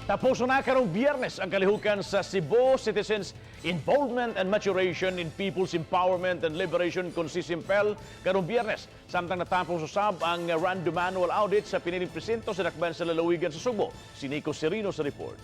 Tapos na karong Biyernes ang kalihukan sa Cebu Citizens Involvement and Maturation in People's Empowerment and Liberation kon CISIMPEL karong Biyernes. Samtang natapos usab ang random manual audit sa piniling presinto sa dakbayan sa lalawigan sa Sugbo. Si Nico Serino sa report.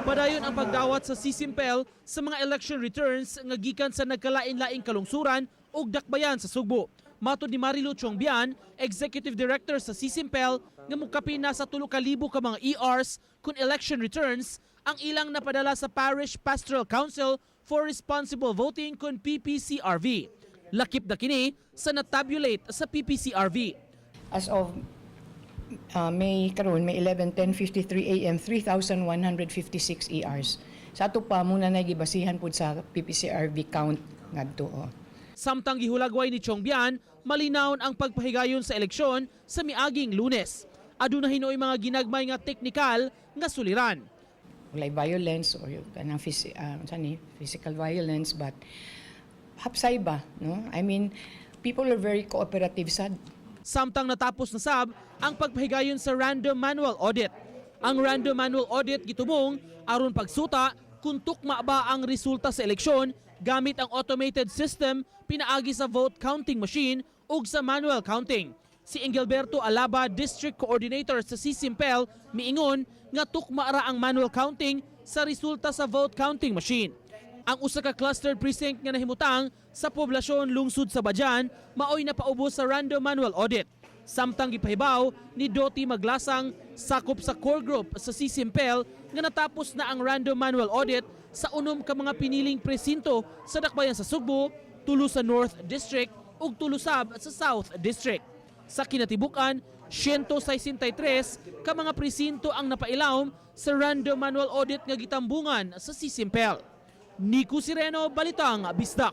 Padayon ang pagdawat sa CISIMPEL sa mga election returns nga gikan sa nagkalain-laing kalungsuran ug dakbayan sa Sugbo. Matod ni Marilu Chongbian, Executive Director sa CISIMPEL, nga mukapin na sa 3,000 ka mga ERs kun election returns ang ilang napadala sa Parish Pastoral Council for Responsible Voting kun PPCRV. Lakip na kini sa natabulate sa PPCRV. As of May karon, May 11, 10:53 a.m., 3,156 ERs. Sa ato pa muna na gibasihan pud sa PPCRV count ngadto. Oh. Samtang gihulagway ni Chongbian, malinawon ang pagpahigayon sa eleksyon sa miaging Lunes. Aduna hinuoy mga ginagmay nga teknikal nga suliran. Walay violence or yung kanang sani, physical violence, but hapsay ba, no? I mean, people are very cooperative sad. Samtang natapos na sab ang pagpahigayon sa random manual audit. Ang random manual audit gitumong aron pagsuta kung tukma ba ang resulta sa eleksyon gamit ang automated system pinaagi sa vote counting machine ug sa manual counting. Si Engelberto Alaba, District Coordinator sa CISIMPEL, miingon nga tukma ra ang manual counting sa resulta sa vote counting machine. Ang usa ka clustered precinct nga nahimutang sa poblasyon lungsod sa Badian maoy napaubos sa random manual audit. Samtang gipahibaw ni Doti Maglasang, sakop sa core group sa CISIMPEL, nga natapos na ang random manual audit sa 6 ka mga piniling presinto sa dakbayan sa Sugbo, tulo sa North District ug tulo sab sa South District. Sa kinatibuk-an, 163 ka mga presinto ang napailawom sa random manual audit nga gitambungan sa CISIMPEL. Nico Sireno, Balitang Bisdak.